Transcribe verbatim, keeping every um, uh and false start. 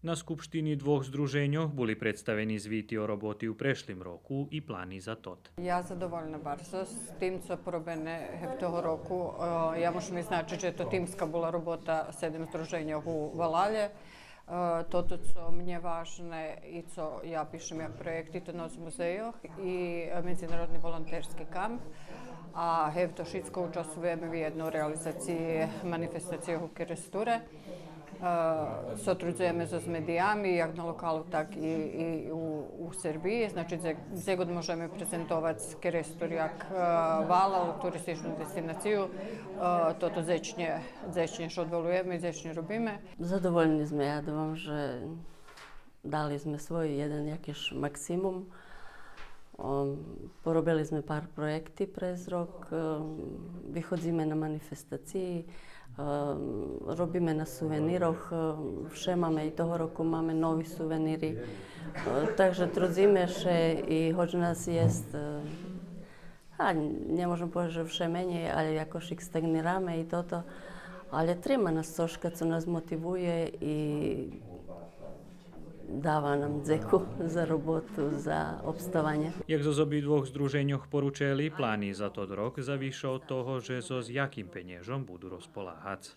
На скупштини двох здруженьох були представени звити о роботи у прешлим року и плани за тот. Я задовольна барзо з тим цо поробене гевтого року. Е, я можем визначиц же то тимска була робота седем здруженьох у валалє. Е, тото цо мнє важне и цо я пишем як проєкти, то Ноц музейох и, е, медзинародни волонтерски камп. А гевто шицко участвуєме вєдно у реализациї манифестациї у Керестуре. Е, сотрудзуєме зоз медиями, як на локалу, так и, и у, у Сербиї. Значи, дзе, дзе год можеме презентовац Керестур як, е, валал, туристичну дестинацию, е, тото дзечнє, дзечнє ше одволуєме и дзечнє робиме. Задовольни зме, я думам же дали зме свой єден якиш максимум. О, поробели зме пар проєкти през рок, е, виходзиме на манифестациї, е, робиме на сувенирох, е, вше маме, и того року маме нови сувенири. Е, так же трудзиме ше и гоч нас єст, е, а нє можем повесц же вше менєй, алє якошик стаґнираме и тото. Алє трима нас цошка, цо нас мотивує и дава нам дзеку за роботу, за обставанє. Як зоз обидвох здруженьох поручели, плани за тот рок завиша од того же зоз яким пенєжом буду розполагац.